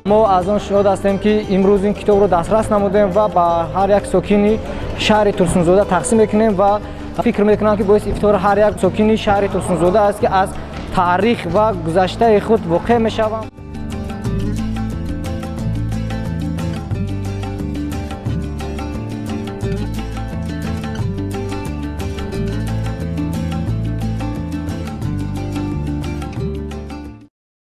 Мо аз он шод ҳастем, ки имрӯз ин китобро дастрас намудем ва ба ҳар як сокини шаҳри Турсунзода тақсим мекунем ва фикр мекунам, ки боиси ифтихори ҳар як сокини шаҳри Турсунзода аст, ки аз таърих ва гузаштаи худ воқеъ мешаванд.